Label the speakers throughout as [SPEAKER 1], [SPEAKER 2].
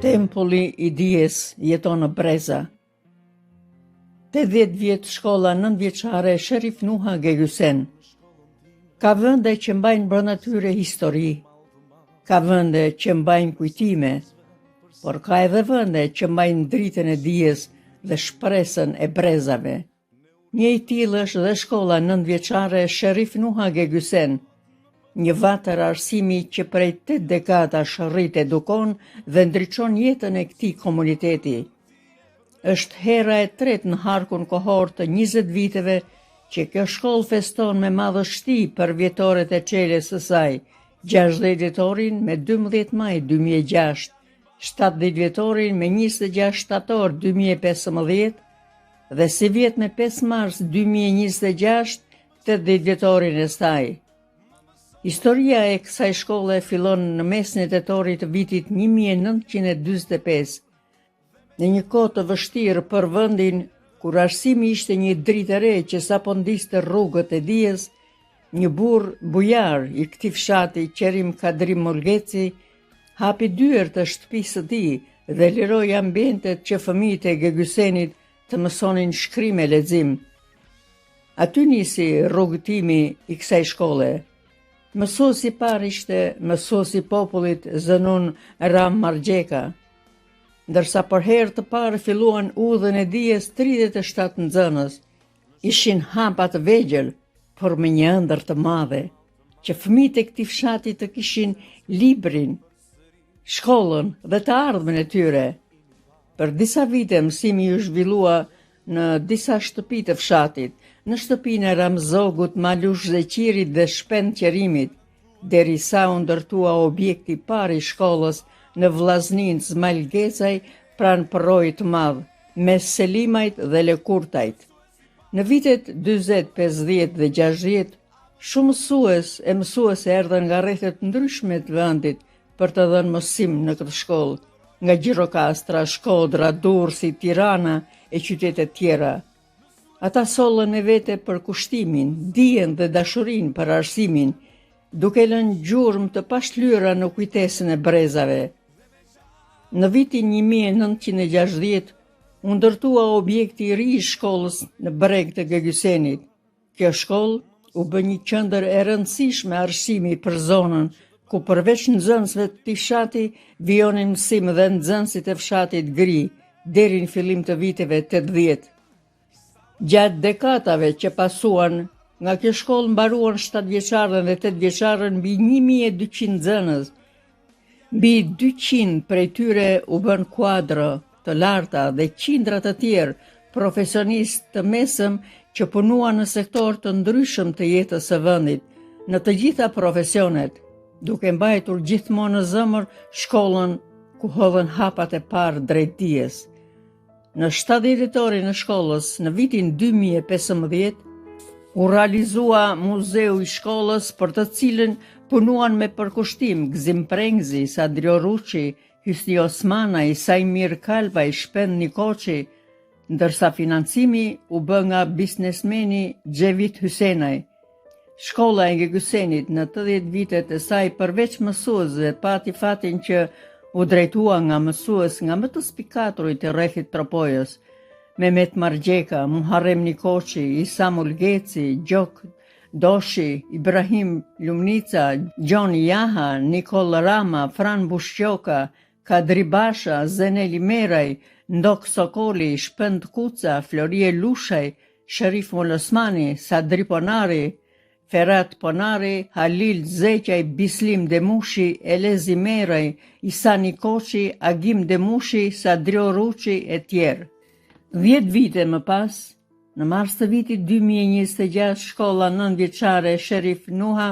[SPEAKER 1] Tempulli i dijes jeton në breza. 80 vjet shkolla nëntëvjeçare Sherif Nuha Geghysen. Ka vende që mbajnë brenda tyre histori, ka vende që mbajnë kujtime, por ka edhe vende që mbajnë dritën e dijes dhe shpresën e brezave. Një i tillë është dhe shkolla nëntëvjeçare Sherif Nuha Geghysen, një vatër arsimi që prej 8 dekadash rrit edukon dhe ndriçon jetën e këtij komuniteti. Është hera e tretë në harkun kohor të 20 viteve që kjo shkollë feston me madhështi përvjetoret e çeljes së saj, 60 vjetorin me 12 maj 2006, 70 vjetorin me 26 shtator 2015 dhe sivjet me 5 mars 2026 80 vjetorin e saj. Historia e kësaj shkolle fillon në mesin e tetorit të vitit 1945, në një kohë të vështirë për vendin, kur arsimi ishte një dritë e re që sapo ndizte rrugët e dijes, një burrë bujar i këtij fshati, Qerim Kadri Mulgeci, hapi dyert e shtëpisë së tij dhe liroi ambientet që fëmijët e Geghysenit të mësonin shkrim e lexim. Aty nisi rrugëtimi i kësaj shkolle. Mësuesi i parë ishte mësuesi i popullit Zenun Ram Margjeka, ndërsa për herë të parë filluan udhën e dijes 37 nxënës. Ishin hapa të vegjël, por me një ëndërr të madhe, që fëmijët e këtij fshati të kishin librin, shkollën dhe të ardhmen e tyre. Për disa vite mësimi u zhvillua në disa shtëpi të fshatit, në shtëpinë e Ramzogut, Malush Zeqirit dhe Shpend Qerimit, derisa u ndërtua objekti i parë i shkollës në Vllazninë Zmalgecaj pranë Përroit të Madh, mes Selimajt dhe Lekurtajt. Në vitet 40, 50 dhe 60, shumë mësues e mësuese erdhën nga rrethe të ndryshme të vendit për të dhënë mësim në këtë shkollë, nga Gjirokastra, Shkodra, Durrësi, Tirana e qytete të tjera. Ata sollën me vete përkushtimin, dijen dhe dashurinë për arsimin, duke lënë gjurmë të pashlyera në kujtesën e brezave. Në vitin 1960 u ndërtua objekti i ri i shkollës në breg të Geghysenit. Kjo shkollë u bë një qendër e rëndësishme arsimi për zonën, ku përveç nxënësve të këtij fshati vijonin mësim dhe nxënësit e fshatit Gri deri në fillim të viteve 80. Gjatë dekadave që pasuan, nga kjo shkollë mbaruan 7 vjeçaren dhe 8 vjeçaren mbi 1200 nxënës. Mbi 200 prej tyre u bënë kuadro të larta dhe qindra të tjerë profesionistë të mesëm që punuan në sektorë të ndryshëm të jetës së vendit, në të gjitha profesionet, duke mbajtur gjithmonë në zemër shkollën ku hodhën hapat e parë drejt dijes. Në 70 vjetorin e shkollës në vitin 2015 u realizua muzeu i shkollës për të cilin punuan me përkushtim Gëzim Prengzi, Sadri Oruçi, Hysni Osmanaj, Saimir Kalbaj, Shpend Nikoçi, ndërsa financimi u bë nga biznesmeni Xhevit Hysenaj. Shkolla e Geghysenit në 80 vitet e saj përveç mësuesve pati fatin që u drejtua nga mësues nga më të spikaturit e rrethit Tropojës, Mehmet Margjeka, Muharrem Nikoçi, Isa Mulgeci, Gjok Doshi, Ibrahim Lumnica, Gjon Jaha, Nikoll Rama, Fran Bushqoka, Kadri Basha, Zenel Imeraj, Ndok Sokoli, Shpend Kuca, Florie Lushaj, Sherif Molosmani, Sadri Ponari, Ferat Ponari, Halil Zeqaj, Bislim Demushi, Elez Imeraj, Isa Nikoçi, Agim Demushi, Sadri Oruçi e tjerë. 10 vite më pas, në mars të vitit 2026, shkolla nëntëvjeçare Sherif Nuha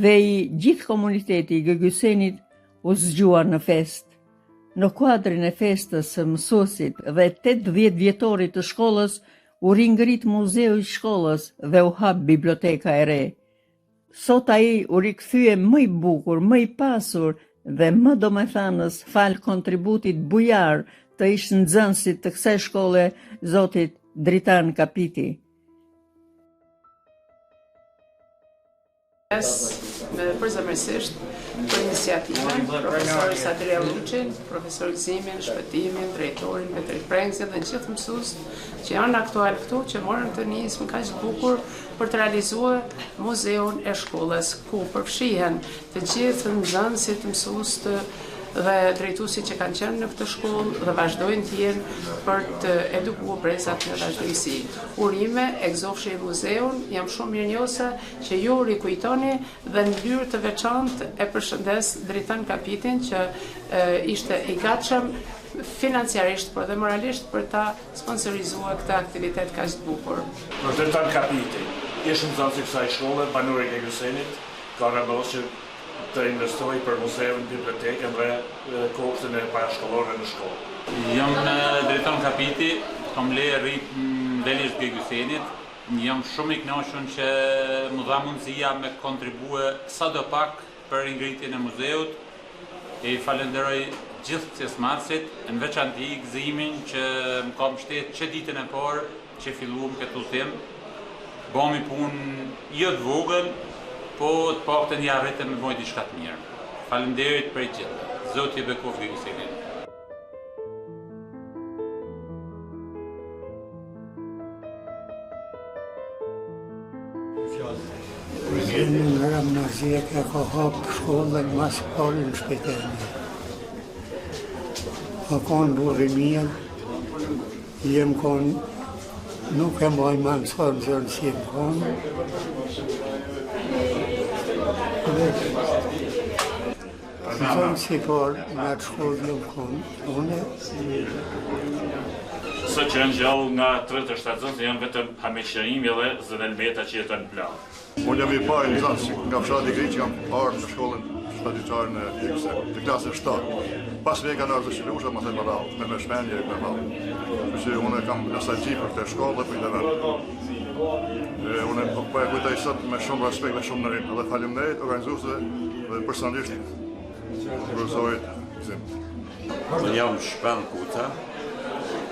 [SPEAKER 1] dhe i gjithë komuniteti i Geghysenit u zgjua në festë. Në kuadrin e festës së mësuesit dhe 80 vjetorit të shkollës u ringrit muzeu i shkollës dhe u hap biblioteka e re. Sot ai u rikthye më i bukur, më i pasur dhe më domethënës falë kontributit bujar të ish nxënësit të kësaj shkolle, zotit Dritan Kapiti.
[SPEAKER 2] Me përzemërsisht për iniciativën, profesor Sadri Oruçin, profesor Gëzimin, Shpëtimin, drejtorin Petrit Prengzin dhe gjithë mësuesit që janë aktual këtu, që morën këtë nismë kaq të bukur për të realizuar muzeun e shkollës, ku përfshihen të gjithë nxënësit, mësuesit dhe drejtuesit që kanë qenë në këtë shkollë dhe vazhdojnë të jenë për të edukuar brezat në vazhdimësi. Urime, e gëzofshi muzeun, jam shumë mirënjohëse që ju rikujtoni dhe në mënyrë të veçantë e përshëndes Dritan Kapitin që ishte i gatshëm financiarisht por dhe moralisht për ta sponsorizuar këtë aktivitet kaq të bukur.
[SPEAKER 3] Është Dritan Kapiti, ish nxënës i kësaj shkolle, banor i Geghysenit, ka vendosur që të investojë për muzeun, bibliotekën dhe kopshtin e parashkollorëve në shkollë.
[SPEAKER 4] Jam Dritan Kapiti, kam le rrit në Velesht Geghysenit, Jam shumë i kënaqun që m'u dha mundësia me kontribue sado pak për ringritjen e muzeut. I falënderoj gjithë pjesëmarrësit, në veçanti Gëzimin që më ka mbështet që ditën e parë që filluam këtë udhëtim. Bomi punë jo të vogël, po të paktën ia arritëm me bo diçka të mirë. Faleminderit prej gjithëve. Zoti e bekoftë Geghysenin.
[SPEAKER 5] Gëzimin Ramnazek e ka hapë shkollën ma s'pari në Shpejteni. Ka konë burrë i mirë, jem konë, nuk e mbaj mend sa nxënës jem konë. Dhe Nxënës i parë në atë shkollë jam konë, unë.
[SPEAKER 3] Sot që janë gjallë nga 37 nxënës janë vetëm Hamit Shaimi dhe Zenel Meta që jetojnë në Plavë.
[SPEAKER 6] Unë jam i pari nxënës nga fshati Gricë që kam ardhur në shkollën shtatëvjeçare në Geghysen, të klasës 7. Pas meje kanë ardhur Lusha, më thënë më radhë, me me shmenje me radhë. Kështu që unë kam nostalgji për këtë shkollë dhe për këtë vend. E, unë po, po e kujtoj sot me shumë respekt dhe shumë nderim dhe faleminderit organizuesve dhe personalisht profesorit Gëzim.
[SPEAKER 7] Unë jam Shpend Kuca,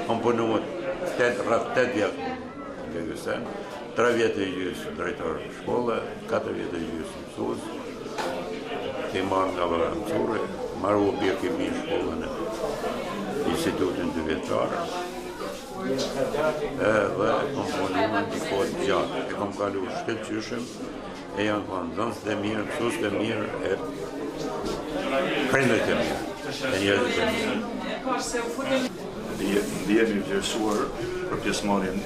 [SPEAKER 7] kam punu rreth 8 vjet në Geghysen, 3 vjet e gjysë drejtor shkolle, 4 vjet e gjysë mësues, ke marrë nga Vërëm Curri, maru biokimi shkollën e institutin dy vjeçar, edhe kom punu në një kohë të gjatë, e kom kalu shkëlqyshëm, e janë konë nxënësit e mirë, mësuesit e mirë, e prindërit e mirë, e njerëzit e mirë.
[SPEAKER 3] Ndihem i vlerësuar për pjesëmarrjen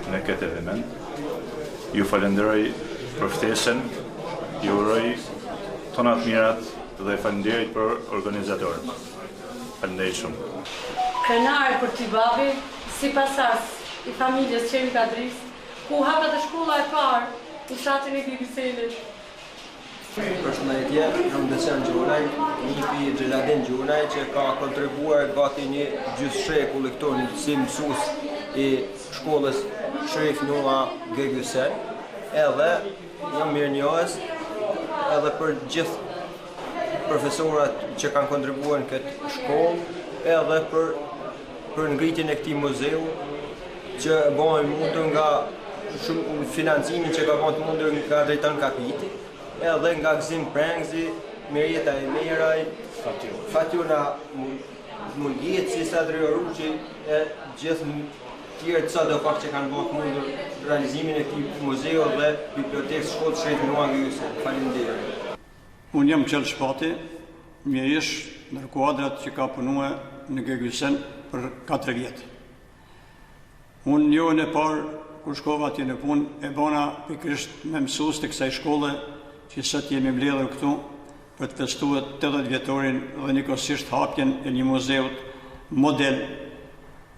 [SPEAKER 3] në këtë eveniment. Ju falenderoj për ftesën, ju uroj tona të mirat dhe faleminderit për organizatorët. Faleminderit shumë.
[SPEAKER 8] Krenar për ty babi, si pasardhës i familjes Qerim Kadrisë, ku u hap edhe shkolla e parë në fshatin e Geghysenit.
[SPEAKER 9] Përshëndetje, jam Besian Gjonaj, nipi i Xheladin Gjonaj që ka kontribuar gati një gjysë shekulli këtu si mësues i shkollës Sherif Nuha Geghysen, edhe jam mirënjohës edhe për gjithë profesorat që kanë kontribuar në këtë shkollë, edhe për për ngritjen e këtij muzeu që bëhet i mundur nga shumë financimin që ka bërë të mundur nga Dritan Kapiti, edhe nga Gëzim Prengzi, Mirjeta Emeraj, Fatjona Mungeci, Sadri Oruçi, e gjithë tjerët sado pak që kanë bërë të mundur realizimin e këtij muzeu dhe bibliotekës shkollës Sherif Nuha Geghysen. Faleminderit.
[SPEAKER 10] Unë jam Çel Shpati, një ish ndër kuadrat që ka punue në Geghysen për 4 vjet. Unë njohjen e parë kur shkova atje në punë e bona pikërisht me mësues të kësaj shkolle që sot jemi mbledhur këtu për të festuar 80 vjetorin dhe njëkohësisht hapjen e një muzeut model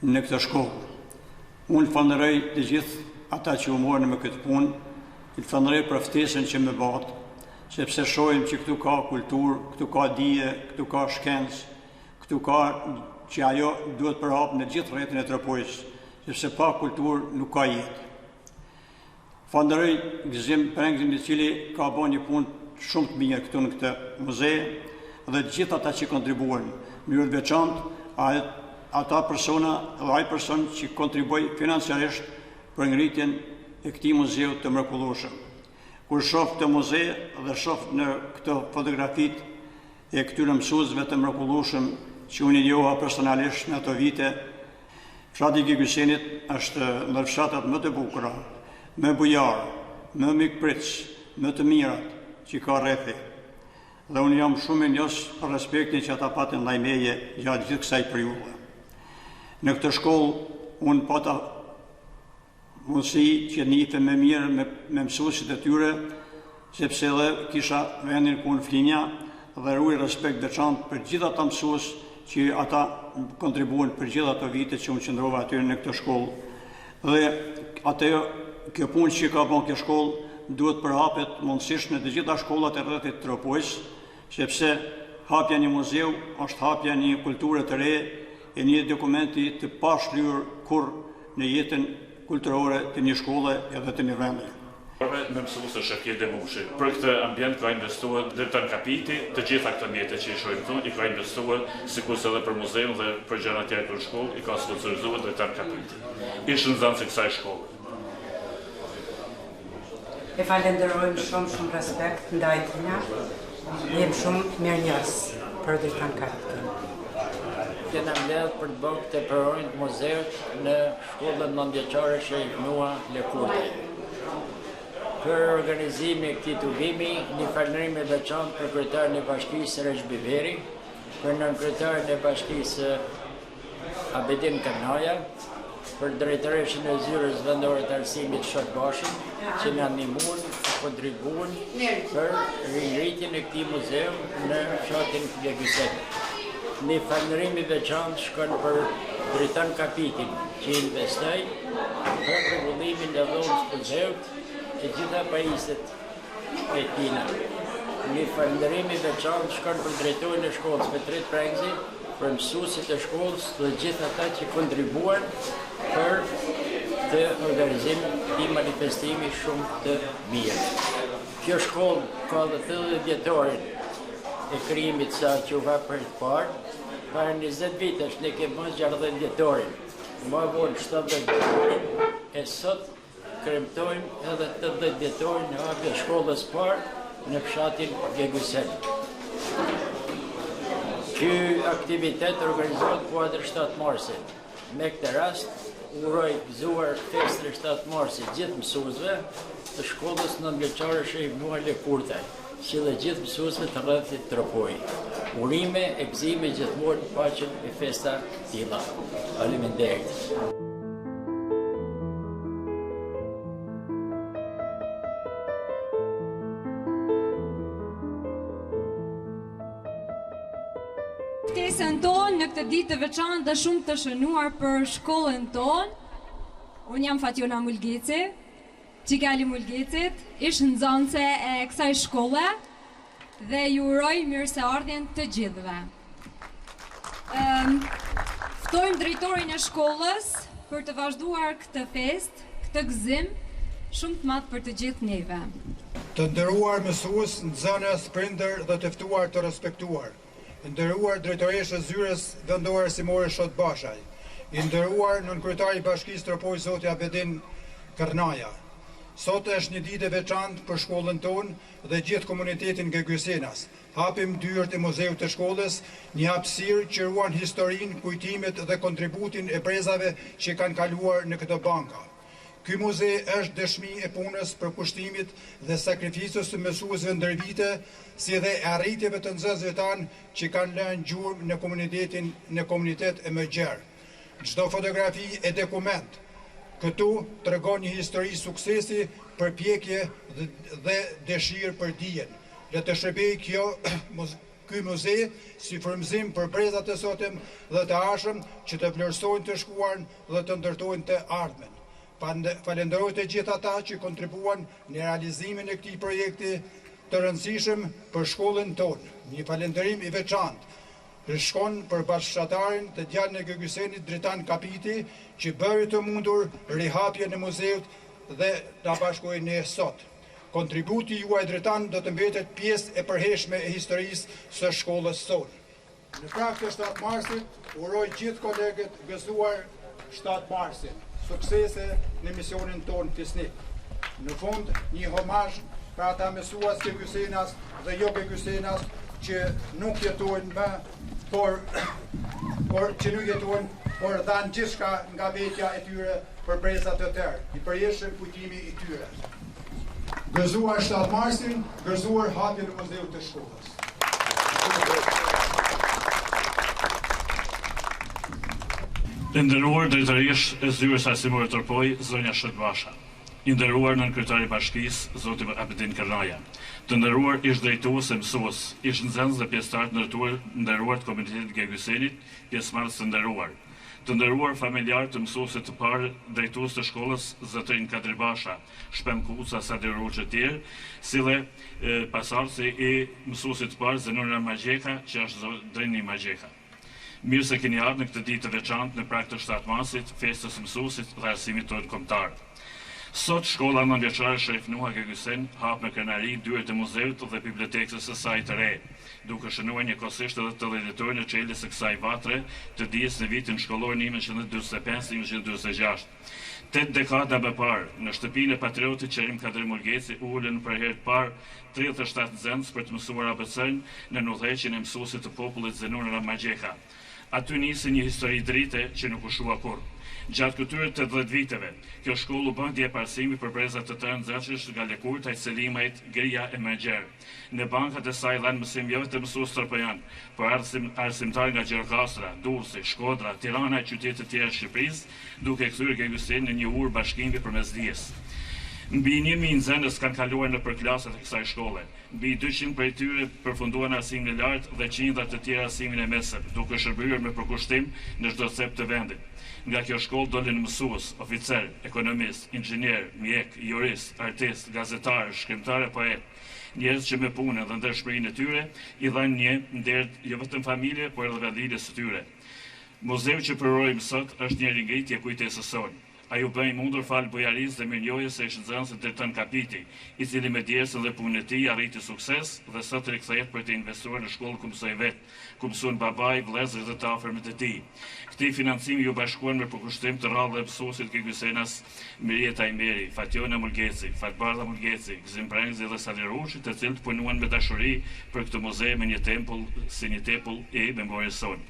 [SPEAKER 10] në këtë shkollë. Unë falënderoj të gjithë ata që u morën me këtë punë, i falënderoj për ftesën që më batë, sepse shohim që këtu ka kulturë, këtu ka dije, këtu ka shkencë, këtu ka që ajo duhet përhap në gjithë rrethin e Tropojës, sepse pa kulturë nuk ka jetë. Falënderoj Gëzim Prengzin i cili ka bo një punë shumë të mirë këtu në këtë muze dhe të gjithë ata që kontribuan, në mënyrë të veçantë ata persona dhe ai person që kontribuoi financiarisht për ngritjen e këtij muzeu të mrekullueshëm. Kur shof këtë muze dhe shof në këto fotografitë e këtyre mësuesve të mrekullueshëm që unë i njoha personalisht në ato vite, fshati i Gegësenit është ndër fshatrat më të bukura, më bujar, më mikpritës, më të mirat që ka rrethi. Dhe unë jam shumë mirënjohës për respektin që ata patën ndaj meje gjatë gjithë kësaj periudhe. Në këtë shkollë unë pata mundësi që njihtem më mirë me, me mësuesit e tyre, sepse edhe kisha vendin ku unë flinja dhe ruaj respekt veçantë për gjithë ata mësues që ata kontribuan për gjithë ato vite që unë qëndrova aty në këtë shkollë. Dhe atë kjo punë që ka bën kjo shkollë duhet përhapet mundësisht në të gjitha shkollat e rrethit të Tropojës, sepse hapja e një muzeu është hapja e një kulture të re e një dokumenti të pashlyer kurrë në jetën kulturore të një shkolle edhe të një vendi.
[SPEAKER 3] Me mësuese Shefkiet Demushi. Për këtë ambient ka investuar Dritan Kapiti, të gjitha këto mjete që i shohim këtu i ka investuar, sikurse edhe për muzeun dhe për gjëra tjera këtu në shkollë i ka sponsorizuar Dritan Kapiti. Ish nxënës i kësaj shkolle.
[SPEAKER 8] E falenderojmë shumë shumë respekt ndaj tina. Jemi shumë mirënjohës për Dritan Kapitin.
[SPEAKER 11] Jena mbledhë për të bërë këtë përurim të muzeut në shkollën nëntëvjeçare Sherif Nuha Lekurtaj. Për organizimin e këtij tubimi, një falënderim i veçantë për kryetarin e bashkisë Rexhë Biberi, për nënkryetarin e bashkisë Abedin Kërnaja, për drejtoreshën e zyrës vendore të arsimit Shot Bashin, që na ndihmuan, kontribuan për ringritjen e këtij muzeu në fshatin Gegësen. Një falënderim i veçantë shkon për Dritan Kapitin, që investoi për rregullimin e dhomës muzeut e gjitha pajisjet e tina. Një falënderim i veçantë shkon për drejtorin e shkollës Petrit Prengzi, për mësuesit e shkollës dhe gjithë ata që kontribuan për të organizim këtij manifestimi shumë të mirë. Kjo shkollë ka dhe 80 vjetorin e krijimit saj që u hap për të parë, para 20 vitesh ne kemi bërë 60 vjetorin, më vonë 70 vjetorin, e sot Kremtojmë edhe 80 vjetorin e hapjes shkollës parë në fshatin Gegësen. Ky aktivitet organizohet në kuadër 7 marsit. Me këtë rast, uroj gëzuar festën e 7 marsit gjithë mësuesve të shkollës nëntëvjeçare Sherif Nuha Lekurtaj, si dhe gjithë mësuesve të rrethit Tropojë. Urime e gëzime gjithmonë paçin e festa të tilla. Faleminderit.
[SPEAKER 8] Ftesën tonë në këtë ditë të veçantë dhe shumë të shënuar për shkollën tonë. Unë jam Fatjona Mulgeci, Çika e Ali Mulgecit, ish nxënëse e kësaj shkolle dhe ju uroj mirëseardhjen të gjithëve. Ëm ftojmë drejtorin e shkollës për të vazhduar këtë festë, këtë gëzim shumë të madh për të gjithë neve.
[SPEAKER 12] Të nderuar mësues, nxënës, prindër dhe të ftuar të respektuar. E nderuar drejtoreshë e Zyrës Vendore Arsimore Shot Bashaj, i nderuar nënkryetari i Bashkisë Tropojë zoti Abedin Kërnaja. Sot është një ditë e veçantë për shkollën tonë dhe gjithë komunitetin gegësenas. Hapim dyert e muzeut të shkollës, një hapësirë që ruan historinë, kujtimet dhe kontributin e brezave që kanë kaluar në këto banka. Ky muze është dëshmi e punës, përkushtimit dhe sakrificës së mësuesve ndër vite, si dhe e arritjeve të nxënësve tanë që kanë lënë gjurmë në komunitetin në komunitet e më gjerë. Çdo fotografi e dokument këtu tregon një histori suksesi, përpjekje dhe dëshirë për dijen. Le të shërbejë kjo Ky muze si frymëzim për brezat e sotëm dhe të ardhshëm që të vlerësojnë të shkuarën dhe të ndërtojnë të ardhmen. Falenderoj të gjithë ata që kontribuan në realizimin e këtij projekti të rëndësishëm për shkollën tonë. Një falënderim i veçantë shkon për bashkëfshatarin dhe djalin e Gegësenit Dritan Kapiti që bëri të mundur rihapjen e muzeut dhe na bashkoi ne sot. Kontributi juaj Dritan do të mbetet pjesë e përhershme e historisë së shkollës sonë. Në prag të 7 marsit, uroj gjithë kolegët gëzuar 7 marsin. Suksese në misionin tonë fisnik. Në fund, një homazh. për ata mësues gegësenas dhe jo gegësenas që nuk jetojnë më, por, por që nuk jetojnë, por dhanë gjithçka nga vetja e tyre për breza të tërë, i përjetshëm kujtimi i tyre. Gëzuar 7 marsin, gëzuar hapjen e muzeut të shkollës.
[SPEAKER 3] E nderuar drejtoreshë e Zyrës Arsimore Tropojë, zonja Shotë Basha. I nderuar nënkryetar i Bashkisë, zoti Abedin Kërnaja. Të nderuar ish-drejtues e mësues, ish-nxënës dhe pjesëtarë të nderuar të komunitetit Gegësenit, pjesëmarrës të nderuar. Të nderuar familjarë të mësuesit të parë, drejtues të shkollës, zotërinj Kadri Basha, Shpend Kuca, Sadi Ruçi e tjerë, si dhe pasardhësi i mësuesit të parë, Zenun Ramagjeka, që është Drini Magjeka. Mirë se keni ardhur në këtë ditë të veçantë në prag të 7 marsit, festës së mësuesit dhe arsimit tonë kombëtar. Sot shkolla nëntëvjeçare Sherif Nuha Gegësen hap me krenari dyert e muzeut dhe bibliotekës së saj të re, duke shënuar njëkohësisht edhe 80-vjetorin e çeljes së kësaj vatre të dijes në vitin shkollor 1945-1946. Tetë dekada më parë, në shtëpinë e patriotit Qerim Kadri Murgeci u ulën për herë të parë 37 nxënës për të mësuar ABC-në nën udhëheqjen e mësuesit të popullit Zenun Ramagjeka. Aty nisi një histori drite që nuk u shua kurrë. Gjatë këtyre 80 viteve, kjo shkollë u bë djep arsimi për breza të tërë nxënësish nga Lekurtaj, Selimajt, Grija e më gjerë. Në bankat e saj dhanë mësim jo vetëm mësues tropojanë, por arsim, arsimtarë nga Gjirokastra, Durrësi, Shkodra, Tirana e qytete të tjera të Shqipërisë, duke e kthyer Gegësen në një urë bashkimi përmes dijes. Mbi 1000 nxënës kanë kaluar nëpër klasat e kësaj shkolle. Mbi 200 prej tyre përfunduan arsimin e lartë dhe qindra të tjerë arsimin e mesëm, duke shërbyer me përkushtim në çdo cep të vendit. Nga kjo shkollë dolën mësues, oficer, ekonomist, inxhinier, mjek, jurist, artist, gazetar, shkrimtar e poet. Njerëz që me punën dhe ndershmërinë e tyre i dhanë një nder jo vetëm familje, por edhe vendlindjes së tyre. Muzeu që përurojmë sot është një ringritje e kujtesës sonë. Ai u bë i mundur falë bujarisë dhe mirënjohjes së ish-nxënësit Dritan Kapiti, i cili me djersën dhe punën e tij arriti sukses dhe sot rikthehet për të investuar në shkollën ku mësoi vetë, ku mësuan babai, vëllezërit dhe të afërmit e tij. Këtij financimi iu bashkuan me përkushtim të rrallë dhe mësuesit gegësenas Mirjeta Imeri, Fatjona Mulgeci, Fatbardha Mulgeci, Gëzim Prengzi dhe Sali Ruçi, të cilët punuan me dashuri për këtë muze me një tempull si një tempull i memories sonë.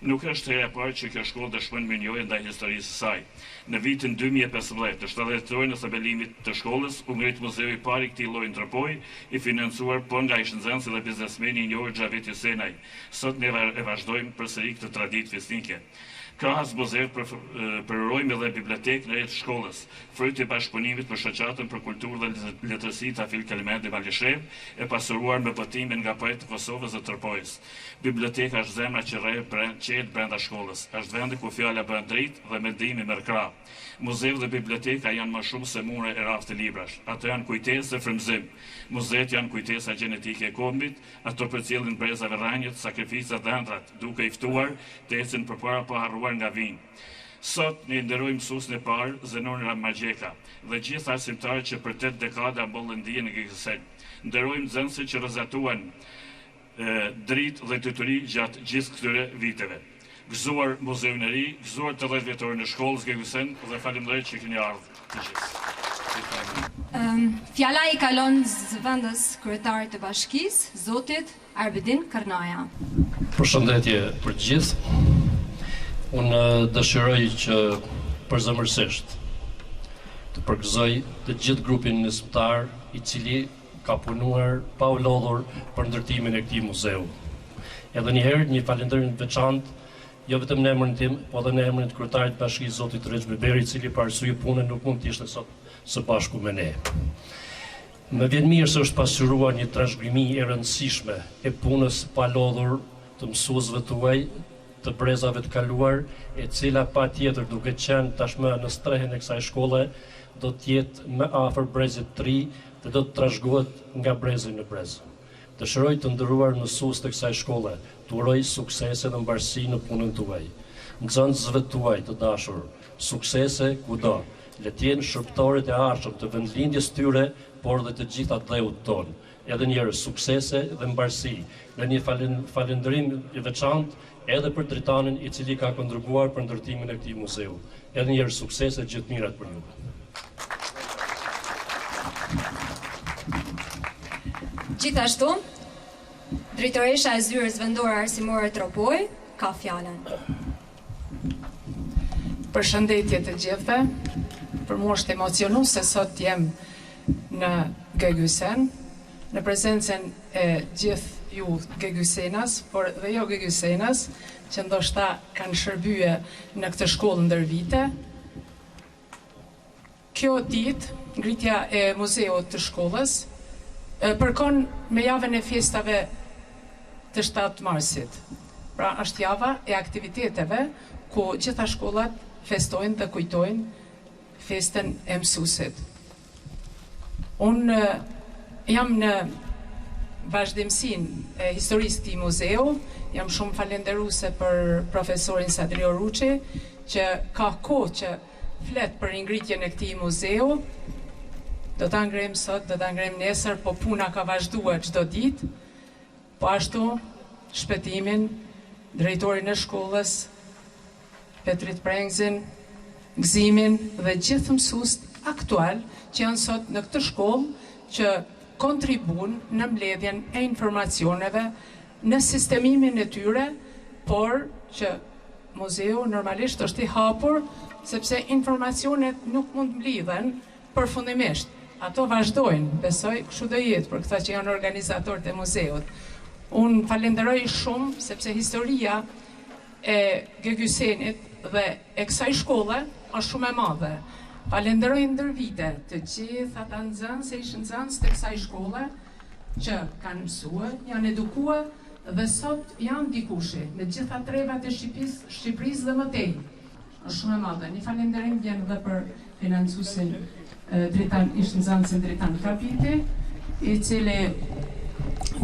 [SPEAKER 3] Nuk është hera e parë që kjo shkollë dëshmon mirënjohje ndaj historisë së saj. Në vitin 2015, në 70-vjetorin e themelimit të shkollës, u ngrit muzeu i parë i këtij lloji në Tropojë, i financuar po nga ish-nxënësi dhe biznesmeni i njohur Xhavit Hysenaj. Sot ne e vazhdojmë përsëri këtë traditë fisnike. Krahas muzeut përurojmë edhe bibliotekën e re të shkollës, fryt i bashkëpunimit me Shoqatën për Kulturë dhe Letërsi Tafil Kelmendi Malishevë, e pasuruar me botime nga poetë të Kosovës dhe Tropojës. Biblioteka është zemra që rreh qetë brenda shkollës. Është vendi ku fjala bëhet dritë dhe mendimi merr krah. Muzeu dhe biblioteka janë më shumë se mure e rafte librash. Ato janë kujtesë dhe frymëzim. Muzetë janë kujtesa gjenetike e kombit, ato përcjellin brezave rrënjët, sakrificat dhe ëndrrat, duke i ftuar të ecin përpara pa harruar nga vijnë. Sot ne nderojmë mësuesin e parë, Zenun Ramagjeka, dhe gjithë arsimtarët që për 8 dekada mbollën dije në Gegësen. Nderojmë nxënësit që rrezatuan dritë dhe dituri gjatë gjithë këtyre viteve. Gëzuar muzeun e ri, gëzuar 80 vjetorin e shkollës Gegësen dhe faleminderit që keni ardhur të gjithë.
[SPEAKER 8] Fjala i kalon zëvendës kryetarit të bashkisë, zotit Arbedin Kërnaja.
[SPEAKER 13] Përshëndetje për të gjithë. Unë dëshiroj që përzemërsisht të përgëzoj të gjithë grupin nismëtar i cili ka punuar pa u lodhur për ndërtimin e këtij muzeu. Edhe një herë një falënderim të veçantë jo vetëm në emrin tim, po edhe në emrin të kryetarit të bashkisë zotit Rexhë Byberi, i cili për arsye pune nuk mund të ishte sot së bashku me ne. Më vjen mirë se është pasqyruar një trashëgimi e rëndësishme e punës së palodhur të mësuesve tuaj, të brezave të kaluar, e cila patjetër duke qenë tashmë në strehën e kësaj shkolle, do të jetë më afër brezit të ri dhe do të trashëgohet nga brezi në brez. Dëshiroj të nderuar mësues të kësaj shkolle, t'u uroj suksese dhe mbarësi në punën tuaj. Nxënësve tuaj të dashur, suksese kudo. Le të jenë shërbëtorët e ardhshëm të vendlindjes tyre, por dhe të gjithë atdheut tonë. Edhe një herë suksese dhe mbarësi, dhe një falënderim i veçantë edhe për Dritanin i cili ka kontribuar për ndërtimin e këtij muzeu. Edhe një herë suksese gjithë mirat për ju.
[SPEAKER 8] Gjithashtu, drejtoresha e Zyrës Vendore Arsimore Tropojë ka fjalën.
[SPEAKER 2] Përshëndetje të gjithëve. Për mua është emocionuese sot të jem në Geghysen, në prezencën e gjithë ju geghysenas, por dhe jo geghysenas, që ndoshta kanë shërbye në këtë shkollë ndër vite. Kjo ditë, ngritja e muzeut të shkollës, përkon me javën e festave të 7 marsit. Pra është java e aktiviteteve ku gjitha shkollat festojnë dhe kujtojnë festën e mësuesit. Unë jam në vazhdimësinë e historisë këtij muzeu, jam shumë falenderuese për profesorin Sadri Oruçi, që ka kohë që flet për ringritjen e këtij muzeu. Do ta ngrejmë sot, do ta ngrejmë nesër, po puna ka vazhduar çdo ditë. Po ashtu, Shpëtimin, drejtorin e shkollës, Petrit Prengzin, Gëzimin dhe gjithë mësuesit aktual që janë sot në këtë shkollë që kontribuun në mbledhjen e informacioneve, në sistemimin e tyre, por që muzeu normalisht është i hapur sepse informacionet nuk mund të mblidhen përfundimisht. Ato vazhdojnë, besoj kështu do jetë për këta që janë organizatorët e muzeut. Unë falenderoj shumë sepse historia e Geghysenit dhe e kësaj shkolle është shumë e madhe. Falenderoj ndër vite të gjithë ata nxënës e ish nxënës të kësaj shkolle që kanë mësue, janë edukue dhe sot janë dikushi në gjitha trevat e Shqipërisë, Shqipërisë dhe më tej. Është shumë e madhe. Një falënderim vjen dhe për financuesin Dritan, ish nxënësin Dritan Kapiti, i cili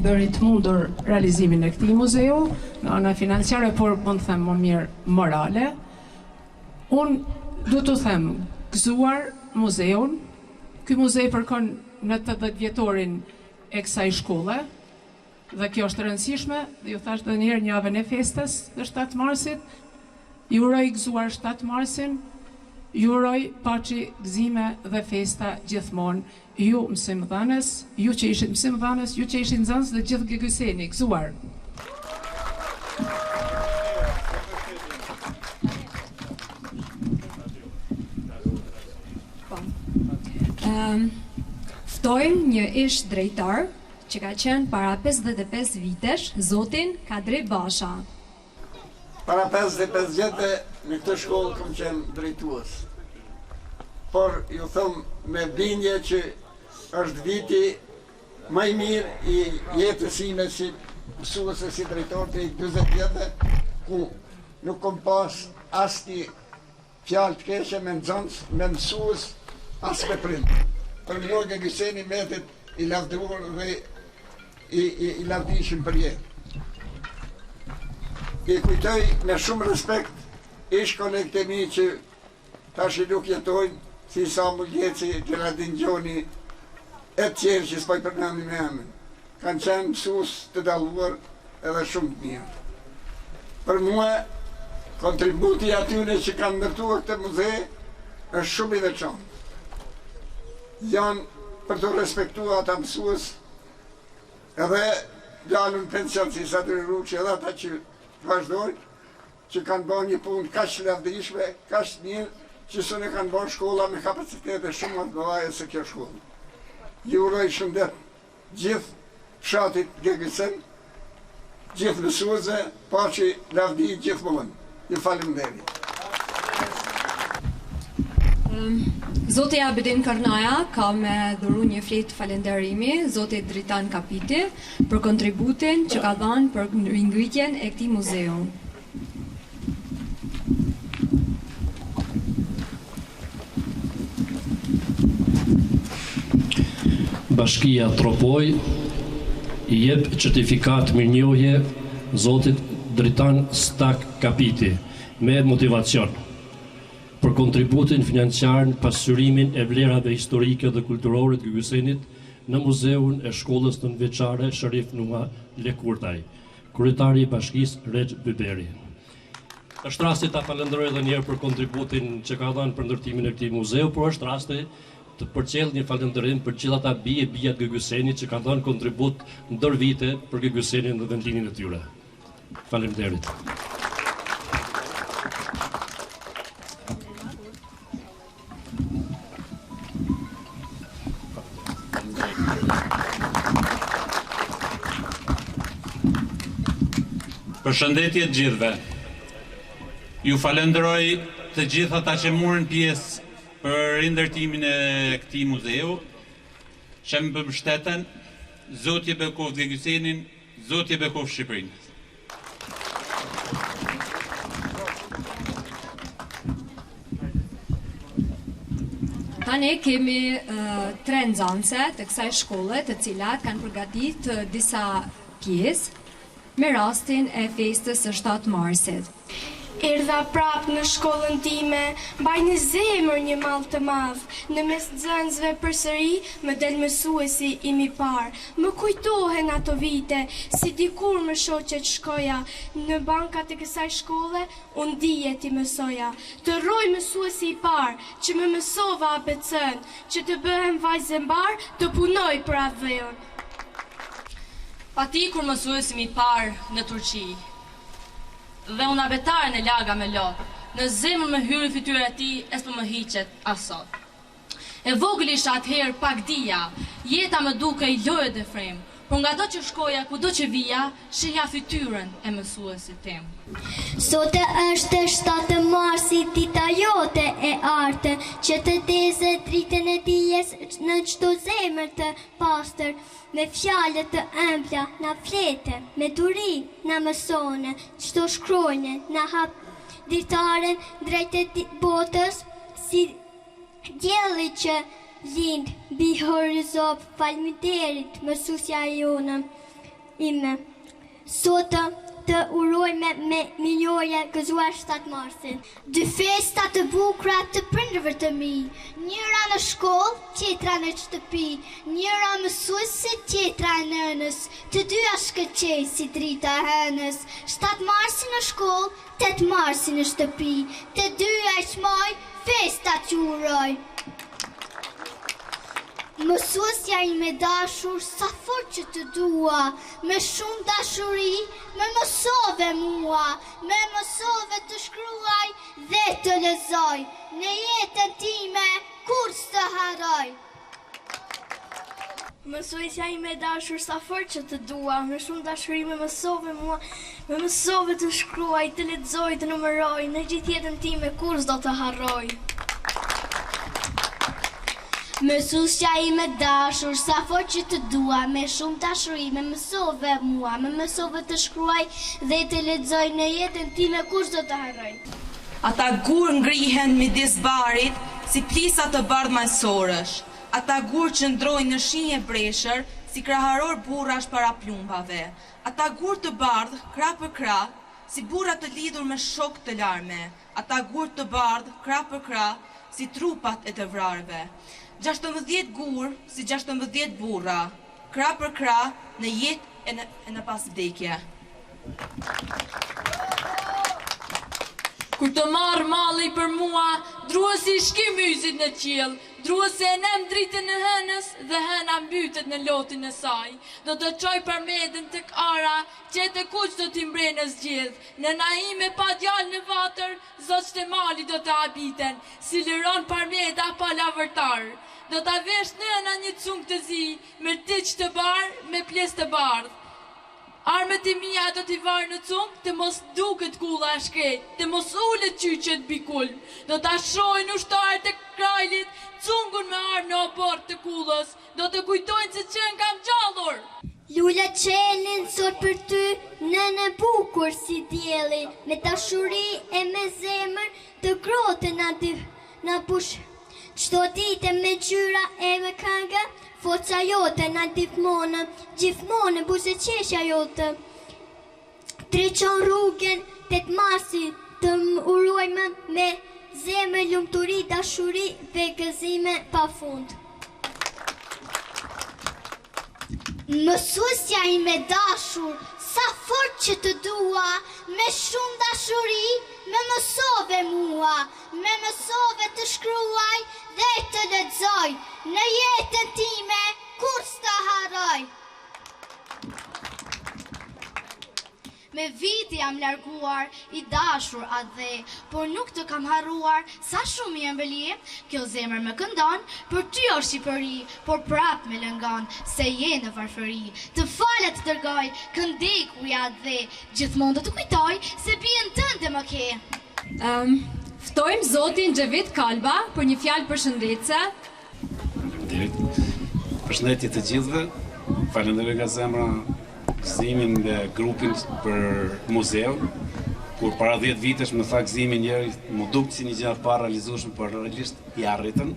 [SPEAKER 2] bëri të mundur realizimin e këtij muzeu nga ana financiare, por mund të them më mirë morale. Unë du të them gëzuar muzeun. Ky muze përkon në 80 vjetorin e kësaj shkolle, Dhe kjo është e rëndësishme, dhe ju thashë edhe një herë në javën e festës të 7 marsit, ju uroj gëzuar 7 marsin, ju uroj paçi gëzime dhe festa gjithmonë, ju mësimdhënës, ju që ishit mësimdhënës, ju që ishit nxënës dhe gjithë Geghyseni, gëzuar.
[SPEAKER 8] Po. Ëm ftojmë një ish drejtor që ka qenë para 55 vitesh, zotin Kadri Basha.
[SPEAKER 14] Para 55 vjetëve në këtë shkollë kam qenë drejtues. Por ju them me bindje që është viti më i mirë i jetës sime si mësues e si drejtor të 40 vjetëve, ku nuk kom pas asnjë Fjalë të keqe me nxënës, me mësues, as me prind. Për mua Geghyseni mbetet i lavdëruar dhe i, i, i lavdishëm për jetë. I kujtoj me shumë respekt ish kolegët e mi që tashi nuk jetojnë, si Isa Mulgjeci, Xheladin Gjoni, e të tjerë që s'po i përmendi me emër. Kanë qenë mësues të dalluar edhe shumë të mirë. Për mua, kontributi i atyre që kanë ndërtuar këtë muze është shumë i veçantë. Janë për të respektuar ata mësues edhe dalun në pension si Sadri Ruçi edhe ata që vazhdojnë, që kanë bërë një punë kaq të lavdishme, kaq të mirë, që s'e kanë bërë shkolla me kapacitete shumë më të mëdha se kjo shkollë. Ju uroj shëndet Gjithë fshatit Geghysen, gjithë mësuesve, paçi lavdi gjithmonë. Ju faleminderit.
[SPEAKER 8] Zoti Abedin Kërnaja ka me dhuru një fletë falenderimi Zotit Dritan Kapiti për kontributin që ka dhënë për ringritjen e këtij muzeu.
[SPEAKER 13] Bashkia Tropojë i jep certifikatë mirënjohje zotit Dritan Stak Kapiti me motivacion për kontributin financiar në pasqyrimin e vlerave historike dhe kulturore të Geghysenit në Muzeun e Shkollës Nëntëvjeçare Sherif Nuha Lekurtaj. Kryetari i Bashkisë Rexhë Byberi. Është rasti ta falënderoj edhe një herë për kontributin që ka dhënë për ndërtimin e këtij muzeu, por është rasti të përcjell një falënderim për gjithë ata bij e bija të Gegësenit që kanë dhënë kontribut ndër vite për Gegësenin dhe vendlindjen e tyre. Faleminderit.
[SPEAKER 4] Përshëndetje të gjithëve. Ju falënderoj të gjithë ata që morën pjesë për rindërtimin e këtij muzeu, që më mbështetën, Zoti e bekoftë Gegësenin, Zoti e bekoftë Shqipërinë.
[SPEAKER 8] Tani kemi uh, tre nxënëse të kësaj shkolle, të cilat kanë përgatit disa pjesë me rastin e festës së 7 marsit.
[SPEAKER 15] Erdha prapë në shkollën time, mbaj në zemër një mall të madh, në mes nxënësve përsëri më del mësuesi im i parë. Më kujtohen ato vite, si dikur me shoqet shkoja, në bankat e kësaj shkolle unë dije t'i mësoja. Të rrojë mësuesi i parë, që më mësove abc-në, që të bëhem vajzë e mbarë, të punoj për atdheun.
[SPEAKER 16] Pati ikur mësuesi im i parë në Turqi. Dhe unë abetaren e laga me lot. Në zemër më hyri fytyra e tij e s'po më hiqet as sot. E vogël isha atëherë pak dija, jeta më dukej lojë e dëfrim, por ngado që shkoja kudo që vija, shihja fytyrën e mësuesit tim.
[SPEAKER 17] Sot është 7 marsi, dita jote e artë, që të ndeze dritën e dijes në çdo zemër të pastër. Me fjalë të ëmbla na flete, me durim na mësone, çdo shkronjë na hap dritaren drejt botës si dielli që lind mbi horizont faleminderit mësuesja jonë ime. Sot të urojmë me mirënjohje gëzuar 7 marsin. Dy festa të bukura të prindërve të mi, njëra në shkollë, tjetra në shtëpi, njëra mësuesit, tjetra e nënës, të dyja shkëlqejnë si drita e hënës. 7 marsi në shkollë, 8 marsi në shtëpi, të dyja i çmoj, festat ju uroj. Mësuesja ime e dashur, sa fort që të dua, me shumë dashuri, më mësove mua, më mësove të shkruaj dhe të lexoj, në jetën time kurrë s'të harroj.
[SPEAKER 15] Mësuesja ime e dashur, sa fort që të dua, me shumë dashuri më mësove mua, më mësove të shkruaj, të lexoj, të numëroj, në gjithë jetën time kurrë s'do të harroj.
[SPEAKER 17] Mësuesja ime e dashur, sa fort që të dua, me shumë dashuri më mësove mua, më mësove të shkruaj dhe të lexoj, në jetën time kurrë s'do të harroj.
[SPEAKER 16] Ata gurë ngrihen midis barit si plisa të bardhë malësorësh. Ata gurë qëndrojnë në shi e breshër si kraharorë burrash para plumbave. Ata gurë të bardhë krah për krah si burra të lidhur me shokë të larme. Ata gurë të bardhë krah për krah si trupat e të vrarëve. 16 gurë si 16 burra, krah për krah në jetë e në, e në pasvdekje.
[SPEAKER 18] Kur të marrë malli për mua, druaj se i shkim yzit në qiell, druaj se e nem dritën e hënës dhe hëna mbytet në lotin e saj. Do të çoj parmendën tek ara, qentë e kuq do t'i mbrejnë në zgjedhë. Nëna ime pa djalë në vatër, zogjtë e malit do të habiten, si liron parmenda pa lavërtar. Do ta vesh nëna një cung të zi, me tiç të bardhë, me plis të bardhë. Armët e mia do t'i varë në cung, të mos duket kulla e shkretë, të mos ulet qyqet mbi kulm. Do ta shohin ushtarët e Krajlit cungun me armë në oborr të kullës, do të kujtojnë se qenkam gjallur.
[SPEAKER 17] Lule çelin sot për ty, nënë e bukur si dielli, me dashuri e me zemër të ngrohtë na dy, na mbush çdo ditë me ngjyra e me këngë, forca jote na ndihmon, gjithmonë buzëqeshja jote. Ndriçon rrugën 8 marsi të urojmë me zemër lumturi, dashuri dhe gëzime pa fund. Mësuesja ime e dashur, sa fort. fort që të dua, me shumë dashuri më mësove mua, më mësove të shkruaj dhe të lexoj, në jetën time kurrë s'të harroj.
[SPEAKER 15] Me vite jam larguar, i dashur atdhe, por nuk të kam harruar, sa shumë i ëmbël je, kjo zemër më këndon, për ty o Shqipëri, por prapë më lëngon, se je në varfëri. Të fala të dërgoj, këndej ku je atdhe, gjithmonë do të kujtoj, se bijën tënde më ke.
[SPEAKER 8] Ftojmë zotin Xhevit Kalba për një fjalë përshëndetëse.
[SPEAKER 19] Faleminderit. Përshëndetje të gjithëve. Falenderoj nga zemra Gëzimin dhe grupin për muzeun. Kur para 10 vitesh më tha Gëzimi njëri, m'u duk si një gjë e parealizueshme, por realisht ia arritën.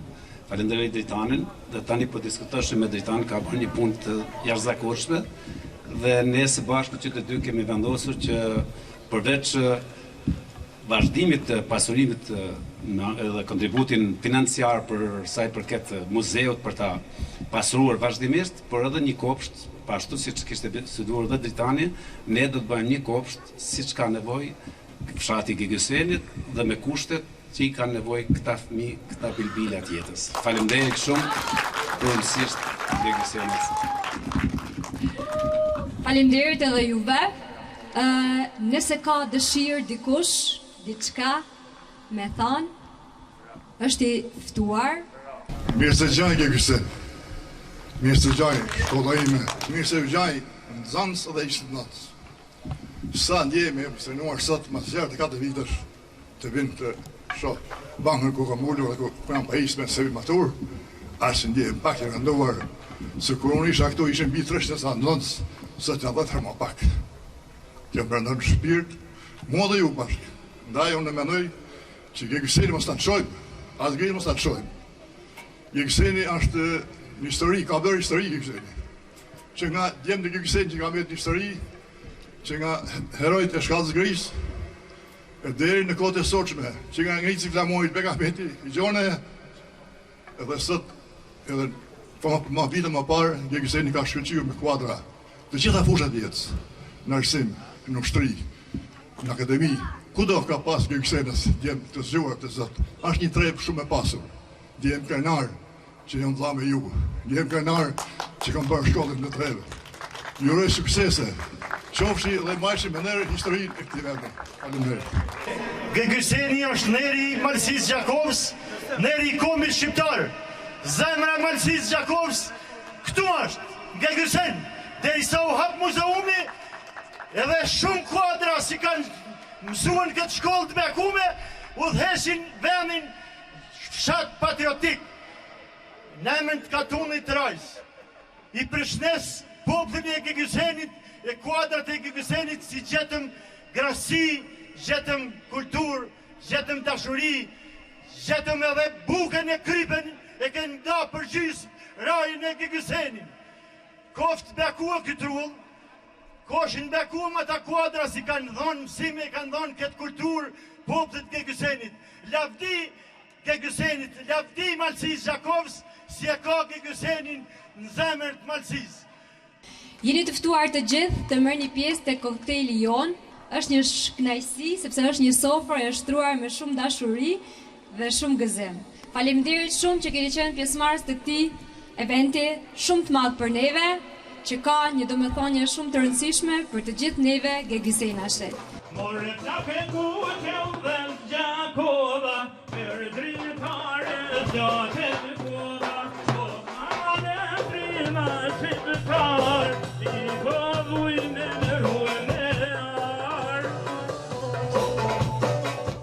[SPEAKER 19] Falenderoj Dritanin dhe tani po diskutoshim me Dritanin, ka bërë një punë të jashtëzakonshme dhe ne së bashku që të dy kemi vendosur që përveç vazhdimit të pasurimit edhe kontributin financiar për sa i përket muzeut për ta pasuruar vazhdimisht, por edhe një kopsht, po ashtu siç kishte biseduar dhe Dritani, ne do të bëjmë një kopsht siç ka nevojë fshati i Gegësenit dhe me kushtet që i kanë nevojë këta fëmijë, këta bilbila të jetës. Faleminderit shumë, përulësisht Gegësenit.
[SPEAKER 8] Faleminderit edhe juve. Ë, nëse ka dëshirë dikush diçka me thanë, është i ftuar.
[SPEAKER 6] Mirë se gjaj Gegësen. Mirë se gjaj shkolla ime. Mirë se gjaj nxënës dhe ish nxënës. Sa ndjehem i emocionuar sot mas 64 vitesh të vin të shoh bankën ku kam ulur dhe ku jam pajisë me CV matur, aq ndjehem pak i rënduar, se kur unë isha këtu ishin mbi 300 sa nxënës, sot janë 10 herë më pak. Kjo më rëndon shpirt, mua dhe ju bashkë. Ndaj unë mendoj që Gegëseni mos ta lëshojmë, as Gegëseni mos ta lëshojmë. Gegëseni është një histori, ka bërë histori Gegëseni. Që nga djemtë e Gegësenit që ka mbetë në histori, që nga herojt e shkallës grisë, E deri në kohët e sotshme, që nga ngritësi i flamurit Beg Ahmeti i Gjone, edhe sot, edhe po ma vite më parë, Gegëseni ka shkëlqyer me kuadra të gjitha fushat e jetës, në arsim, në ushtri, në akademi, kudo ka pas gegësenas djem të zgjuar të zotë. Është një trevë shumë e pasur. Ndjehem krenar që jam vlla me ju. Ndjehem krenar që kam bërë shkollën në trevë. Ju uroj suksese. Qofshi dhe mbajshi me nder historinë e këtij vendi. Faleminderit.
[SPEAKER 20] Gegëseni është nderi i Malësisë Gjakovës, nderi i kombit shqiptar. Zemra e Malësisë Gjakovës këtu është, Gegësen. Derisa u hap muzeumi, edhe shumë kuadra si kanë mësuar në këtë shkollë të bekume, udhëheqin vendin fshat patriotik. Në emën të katunit të Rajës, i përshnes popullin e Gegësenit e kuadrat e Gegësenit si gjetëm grasi, gjetëm kulturë, gjetëm dashuri, gjetëm edhe bukën e krypën e kenë nda për gjysë Rajën e Gegësenin. Koftë bekua ky trull, koshin bekuam ata kuadra si kanë dhonë mësim e kanë dhonë këtë kulturë popullit Gegësenit. Lavdi Gegësenit, lavdi Malësisë Gjakovës, si e ka Gegësenin në zemër të Malësisë.
[SPEAKER 8] Jeni të ftuar të gjithë të merrni pjesë te koktejli jonë. Është një kënaqësi sepse është një sofër e shtruar me shumë dashuri dhe shumë gëzim. Faleminderit shumë që keni qenë pjesëmarrës të këtij eventi shumë të madh për neve, që ka një domethënie shumë të rëndësishme për të gjithë neve gegësenasit.
[SPEAKER 20] More plakë e kuqe u dhez Gjakova, për dritare gjatë e kova, po male prima shqiptar, i kovuj me nërue me ar.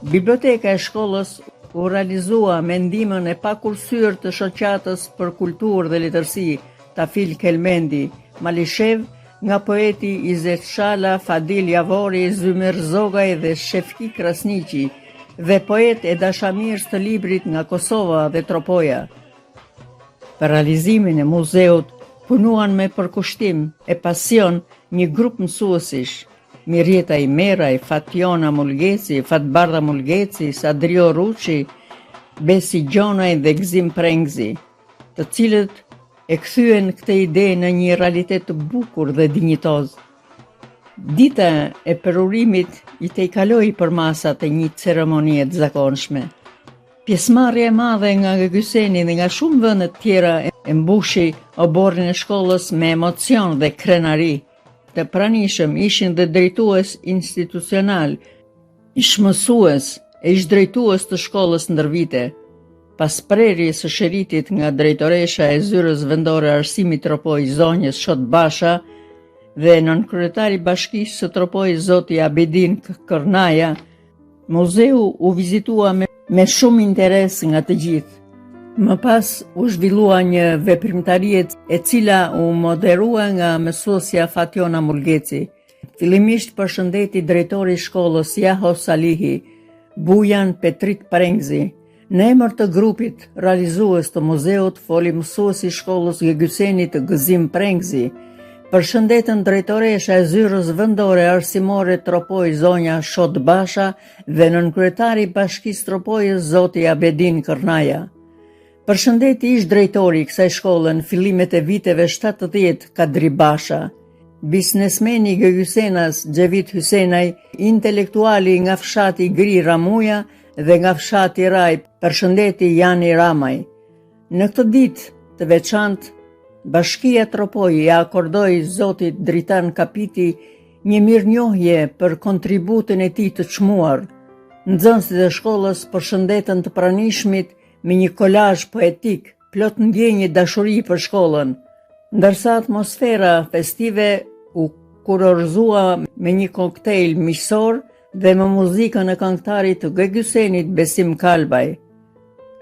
[SPEAKER 1] Biblioteka e shkollës u realizua me ndihmën e pakursyer të Shoqatës për Kulturë dhe Letërsi Tafil Kelmendi, Malishevë, nga poeti Izet Shala, Fadil Javori, Zymer Zogaj dhe Shefki Krasniqi dhe poetë e dashamirës të librit nga Kosova dhe Tropoja. Për realizimin e muzeut punuan me përkushtim e pasion një grup mësuesish, Mirjeta Imeraj, Fatjona Mulgeci, Fatbardha Mulgeci, Sadrio Ruçi, Besi Gjonaj dhe Gëzim Prengzi. të cilët e kthyen këtë ide në një realitet të bukur dhe dinjitoz. Dita e përurimit i tejkaloi përmasat e një ceremonie të zakonshme. Pjesëmarrja e madhe nga Gegyseni dhe nga shumë vende të tjera e mbushi oborrin e shkollës me emocion dhe krenari. Të pranishëm ishin dhe drejtues institucionalë, ish-mësues e ish-drejtues të shkollës ndër vite. Pas prerjes së shiritit nga drejtoresha e zyrës vendore arsimit Tropojë zonjës Shot Basha dhe nënkryetari i bashkisë së Tropojës zoti Abedin Kërnaja, muzeu u vizitua me, me shumë interes nga të gjithë. Më pas u zhvillua një veprimtari e cila u moderua nga mësuesja Fatjona Mulgeci. Fillimisht përshëndeti drejtori i shkollës Jaho Salihi, Bujan Petrit Prengzi. Në emër të grupit realizues të muzeut foli mësuesi i shkollës Geghysenit Gëzim Prengzi. Përshëndetën drejtoresha e zyrës vendore arsimore Tropojë zonja Shot Basha dhe nënkryetari i Bashkisë Tropojës zoti Abedin Kërnaja. Përshëndeti ish drejtori i kësaj shkolle në fillimet e viteve 70 Kadri Basha. Biznesmeni Geghysenas Xhevit Hysenaj, intelektuali nga fshati Gri Ramuja dhe nga fshati Raj, përshëndeti Jani Ramaj. Në këtë ditë të veçantë, Bashkia Tropojë i akordoi zotit Dritan Kapiti një mirënjohje për kontributin e tij të çmuar. Nxënësit e shkollës përshëndetën të pranishmit me një kolazh poetik, plot ndjenjë dashuri për shkollën, ndërsa atmosfera festive u kurorëzua me një koktejl miqësor dhe me muzikën e këngëtarit të Geghysenit Besim Kalbaj.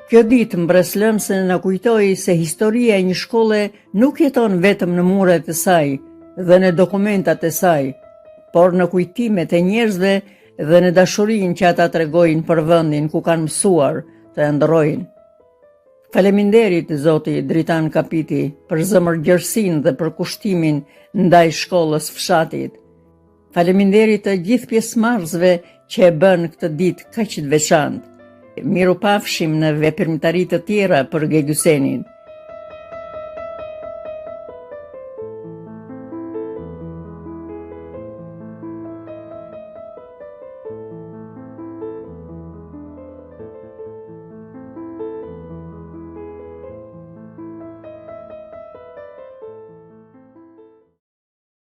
[SPEAKER 1] Kjo ditë mbresëlënëse na kujtoi se historia e një shkolle nuk jeton vetëm në muret e saj dhe në dokumentat e saj, por në kujtimet e njerëzve dhe në dashurinë që ata tregojnë për vendin ku kanë mësuar të ëndërrojnë. Faleminderit zoti Dritan Kapiti për zemërgjerësinë dhe përkushtimin ndaj shkollës fshatit. Faleminderit të gjithë pjesëmarrësve që e bënë këtë ditë kaq të veçantë. Mirupafshim në veprimtari të tjera për Geghysenin.